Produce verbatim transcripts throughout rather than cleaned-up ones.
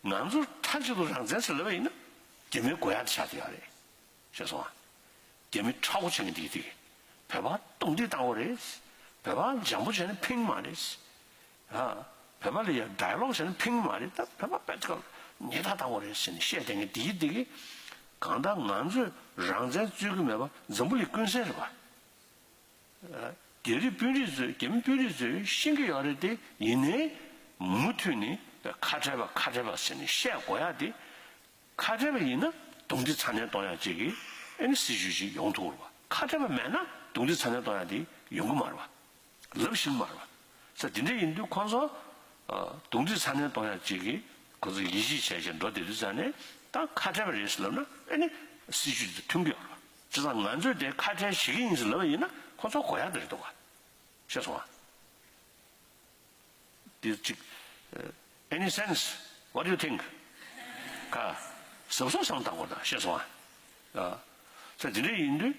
ང་ཚོ་མཐའ་གཅིག་ཏུ་རང་བཙན་ཟེར་ལབ་པ་ཡིན་ན། རྒྱ་མིའི་དགོས་ཡག་དེ་ཆགས་བསྡད་ཡོད་རེད། ཤེས་སོང་ཨ། རྒྱ་མི་ཁྲ་བོ་བྱེད་མཁན་དེ་གི་དེ་གི་བོད་པ་རྡུང་རྡེག་བཏང་བ་རེད། བོད་པ་འཇམ་པོ་བྱས་ནས་ཕན་གྱི་མ་རེད། ཨ། བོད་པ་ལ་ཡ་ཌའི་ལོག་བྱས་ནས་ཕན་གྱི་མ་རེད། ད་བོད་པ་དཔེ་ཁ་ཉེས་དག་བཏང་བ་རེད་ཟེར་ནས་བཤད་བསྡད་མཁན་དེ་གི་དེ་གི། གང་ལྟར་ང་ཚོས་རང་བཙན་རྩོད་ཀྱི་མེད་པ་འཛམ་བུ་གླིང་ཀུན་གསལ་རེད་པ། རྒྱ་རིགས་དཔོན་རིགས་ཚོས་རྒྱ་མི་དཔོན་རིགས་ཚོས་ཤེས་ཀྱི་ཡོད་རེད་དེ། ཡིན་ནའི་མུ་མཐུད་ནས་ཁ་བྲལ་བ་ཁ་བྲལ་བ་ཟེར་ནས་བཤད་དགོས་ཡག་དེ། ཁ་བྲལ་བ་ཡིན་ན་རྡུང་རྡེག་ཚ་ནན་གཏོང་ཡག་ཅིག་གི་ཨ་ནི་སྲིད་བྱུས་ཤིག་ཡོང་ཐུབ་རེད་པ། ཁ་བྲལ་བ་མེད་ན་རྡུང་རྡེག་ཚ་ནན་གཏོང་ཡག་དེ་ཡོང་གི་མ་རེད་པ། ལབ་ཤེས་ཀྱི་མ་རེད་པ། ས་དེ་འདྲ་ཡིན་དུས་ཁོང་ཚོ་རྡུང་རྡེག་ཚ་ནན་གཏོང་ཡག་ཅིག་གི་ཁོ་ཚོ་ཡིད་ཆེས་བྱས་བྱས་འགྲོ་བསྡད་དུས་ཙང་ནས། ད་ཁ་བྲལ་བ་རེད་ཟེར་ལབ་ན་ཨ་ནི་སྲིད་བྱུས་དེ་མཐུན་གྱི་ཡོད་རེད་པ། བྱས་ཙང་ང་ཚོས་དེ་ཁ་བྲལ་བྱེད་ཀྱི་ཡིན་ཟེར་ལབ་པ་ཡིན་ན་ཁོ་ཚོ་དགོས་ཡག་དེ་རེད་འདུག་ག། ཤེས་སོང་ཨ། འདི་གཅིག་ཨ། Any sense? What do you think? ག། གཟབ་གཟབ་བསམ་བློ་བཏང་དགོས་ད། ཤེས་སོང་ཨ། ཨ། ས་དེ་འདྲ་ཡིན་དུས་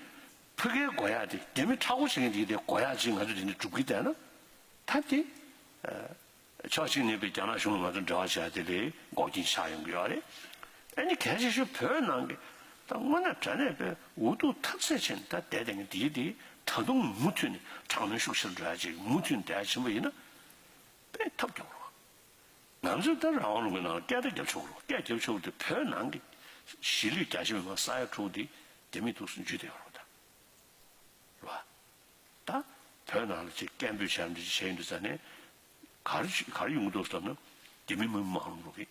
ཕ་གིའི་དགོས་ཡག་དེ། རྒྱ་མི་ཁྲ་བོ་བྱེད་མཁན་དེ་གི་དེ་དགོས་ཡག་ཅིག་ང་ཚོས་དེ་འདྲ་སྒྲུབ་ཀྱི་བསྡད་ན། ད་དེ་ཨ། ཕྱོགས་གཅིག་ནས་པའི་རྒྱ་ནག་གཞུང་ལ་ང་ཚོ་འབྲེལ་བ་བྱས་དེ་ལས་འགོག་རྐྱེན་ཆགས་ཡོང་གི་ཡོད་རེད། ཨ་ནི་གལ་ཆེ་ཤོས་བོད་ནང་གི་ད་དངོས་གནས་དྲང་གནས་པའི་འུ་ཐུག་ཐབས་ཟད་བྱས་ནས་ད་བསྡད་བསྡད་མཁན་དེ་དེ་ད་དུང་མུ་མཐུད་ནས་དྲག་གནོན་ཤུགས་ཆེར་འགྲོ་ཡག་ཅིག་མུ་མཐུད་ནས་བསྡད་ཡག་ཕྱིན་པ་ཡིན་ན་དཔེ་ཐབས་སྐྱོ་པོ་རེད། ང་ཚོས་ད་རང་དབང་ལུང་པའི་ནང་ལ་སྐད་ད་རྒྱབ་ཆོག་གི་རེད། སྐད་རྒྱབ་ཆོག་གི་རེད་དེ། བོད་ནང་གི་གཞིས་ལུས་རྒྱ་ཆེ་མི་མང་ས་ཡ་དྲུག་དེ་རྒྱ་མིའི་ཐུགས་སུ་འཇུས་བསྡད་ཡོད་རེད་ད། རེད་པ། ད་བོད་ནང་ལ་ཅིག་སྐད་འབོད་བྱས་འདྲ་ཅིག་བྱས་ཡོང་དུས་ཙང་ནས། ག་རེ་ག་རེ་ཡོང་གི་འདུག་ཟེར་ན། རྒྱ་མི་མི་མང་རུ་འགྲོ་གི།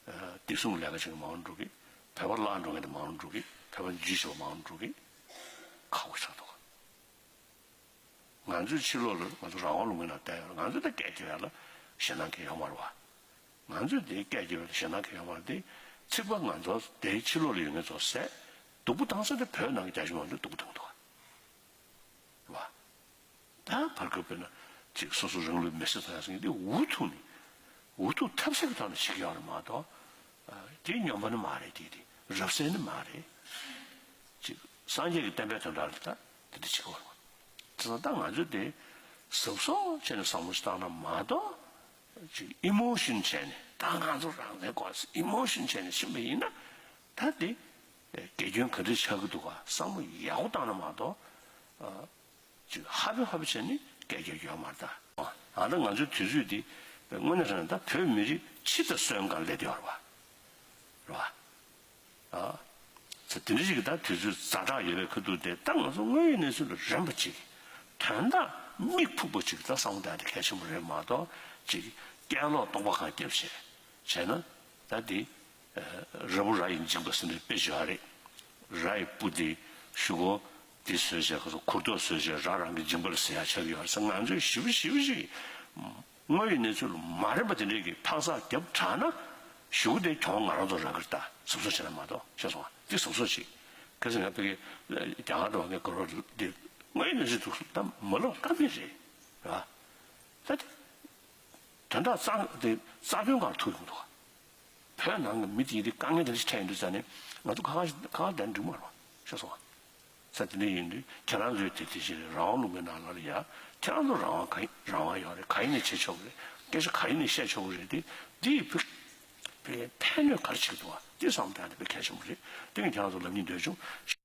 ཨ། བདེ་སྲུང་ལས་ཀ་བྱེད་མཁན་མང་རུ་འགྲོ་གི། བོད་པ་བརླག་འགྲོ་མཁན་དེ་མང་རུ་འགྲོ་གི། བོད་པ་འཇུས་བྱས་པ་མང་རུ་འགྲོ་གི། ཁག་པོ་ཆགས་འདུག་ག། ང་ཚོའི་ཕྱི་ལོགས་ལ་ང་ཚོ་རང་དབང་ལུང་པའི་ནང་བསྡད་ཡོད་རེད། ང་ཚོས་ད་སྐད་རྒྱབ་ཡག་ལ་ཞེད་སྣང་གང་ཡང་ཡོད་མ་རེད་པ། ང་ཚོས་དེ་སྐད་རྒྱབ་ཡག་ལ་ཞེད་སྣང་གང་ཡང་ཡོད་མ་རེད་དེ། ཚིག་པ་ང་ཚོ་དེའི་ཕྱི་ལོགས་ལ་ཡོད་མཁན་ཚོ་བསད། སྡུག་པོ་བཏང་ས་དེ་བོད་ནང་གི་རྒྱ་ཆེ་མང་ཚོས་སྡུག་པོ་བཏང་འདུག་ག། རེད་པ། ད་བར་སྐབས་དཔེར་ན་ཅིག་སོ་སོ་རང་ལུས་མེར་སྲེག་བཏང་ཡག་ཟེར་མཁན་དེ་འུ་ཐུག་ནས་འུ་ཐུག་ཐབས་ཟད་ཀྱི་ཐོག་ནས་བྱེད་ཀྱི་ཡོད་རེད་མ་གཏོགས། ཨ། དེ་སྨྱོན་པ་ནི་མ་རེད། དེ་དེ་རབ་གསལ་ནི་མ་རེད། ཅིག་སངས་རྒྱས་ཀྱི་བསྟན་པའི་དོན་དག་ལ་ད་དེ་འདྲ་བྱེད་ཀྱི་ཡོད་རེད་པ། དེ་ཚོ་ད་ང་ཚོས་དེ་གཟབ་གཟབ་བྱས་ནས་བསམ་བློ་ཞིག་བཏང་ན་མ་གཏོགས། ཅིག་ཨི་མོ་ཤོན་བྱས་ནས་ད་ང་ཚོ་རང་བཙན་དགོས་ཟེར་ཨི་མོ་ཤོན་བྱས་ནས་ཕྱིན་པ་ཡིན་ན། ད་དེ་དགེ་སྐྱོན་ག་འདྲ་ཆགས་ཀྱི་འདུག་ག་བསམ་བློ་ཡག་པོ་བཏང་ན་མ་གཏོགས། ཨ། ཅིག་ཧ་པེ་ཧ་པེ་བྱས་ནས་སྐད་རྒྱག་རྒྱུ་ཡོད་མ་རེད་ད། ཨ། ད་ང་ཚོའི་དུས་ཚོད་འདི་དངོས་གནས་དྲང་གནས་ད་བོད་མི་རིགས་སྤྱི་དང་གསོན་གང་སླེབས་བསྡད་ཡོད་རེད་པ། རེད་པ། ཨ། ཚེ་དེ་འདྲ་ཞིག་གི་ད་དུས་ཚོད་ཛ་དྲག་ཡོད་པའི་ཁ་ཐུག་དེ། ད་ང་ཚོ་དངོས་ཡོད་གནས་ཚུལ་ལ་རན་པ་ཅིག་དོན་དག་མིག་ཕུག་པ་ཅིག་ད་བསམ་བློ་བཏང་ཡག་དེ་གལ་ཆེན་པོ་རེད་མ་གཏོགས། ཅིག་སྐད་ལོག་སྟོང་པ་གང་རྒྱབ་བྱས་བྱས་ན། ད་དེ་ར་བུ་ར་ཡི་མཇིང་པ་ཟེར་ནས་དཔེ་བརྗོད་ཡག་རེད། ར་ཡི་སྤུ་དེ་ཤོག་གུ་དེ་བཟོས་བྱས་ཁོ་ཚོ་གུར་ཐོག་བཟོས་བྱས་ར་རང་གི་མཇིང་པ་ལ་ཟེར་ཡག་ཆགས་ཀྱི་ཡོད་རེད་ཟེར། ང་ཚོས་ཞེ་པོ་ཞེ་པོ་ཅིག་དངོས་ཡོད་གནས་ཚུལ་ལ་མ་རན་པ་དེ་འདྲས་ཀྱི་འཕག་འཚག་རྒྱབ་དྲགས་ན། གཞུག་གུ་དེ་གྱོང་ང་རང་ཚོ་རག་གི་རེད་ད། གཟབ་གཟབ་བྱས་ན་མ་གཏོགས། ཤེས་སོང་ང་། དེ་གཟབ་གཟབ་བྱེད། གལ་སྲིད་ང་ཕ་གི་རྒྱ་གར་འགྲོ་བ་ངས་གོ་རོགས་དེ་དངོས་ཡོད་གནས་ཚུལ་འདུག་ད་མ་ལབ་ཀ་མེད་རེད། རེད་པ། ད་དེ་དོན་དག་རྩ་དེ་རྩ་དོན་གང་ཐུག་ཡོང་འདུག་ག། བོད་ནང་གི་མི་དེ་དེ་དཀའ་ངལ་དེ་འདྲ་ཞིག་འཕྲད་ཡོང་དུས་ཙང་ནས་ང་ཚོ་ཁ་ཁ་ཁ་ཁ་བསྡད་ན་འགྲིག་མ་རེད་པ། ཤེས་སོང་ང་། ས་དེ་འདྲ་ཡིན་དུས་ཁྱེད་རང་ཚོས་དེ་དེ་བཞིན་རང་དབང་ལུང་པའི་ནང་ལ་ཡ། ཁྱེད་རང་ཚོ་རང་དབང་ག་རང་དབང་ཡོད་རེད། ག་ཡིན་ནས་བྱེད་ཆོག་གི་རེད། སྐད་ཆ་ག་ཡིན་ནས་བཤད་ཆོག་གི་རེད། དེ་དེ་ཕན་ཕན་ཕན་ནུས་ག་རེ་བྱེད་ཀྱི་འདུག་ག། དེ་བསམ་བློ་བཏང་ཡག་དེ་དཔེ་གལ་ཆེན་པོ་རེད། དེ་ངས་ཁྱེད་རང་ཚོ་ལབ་སྙིང་འདོད་བྱུང་།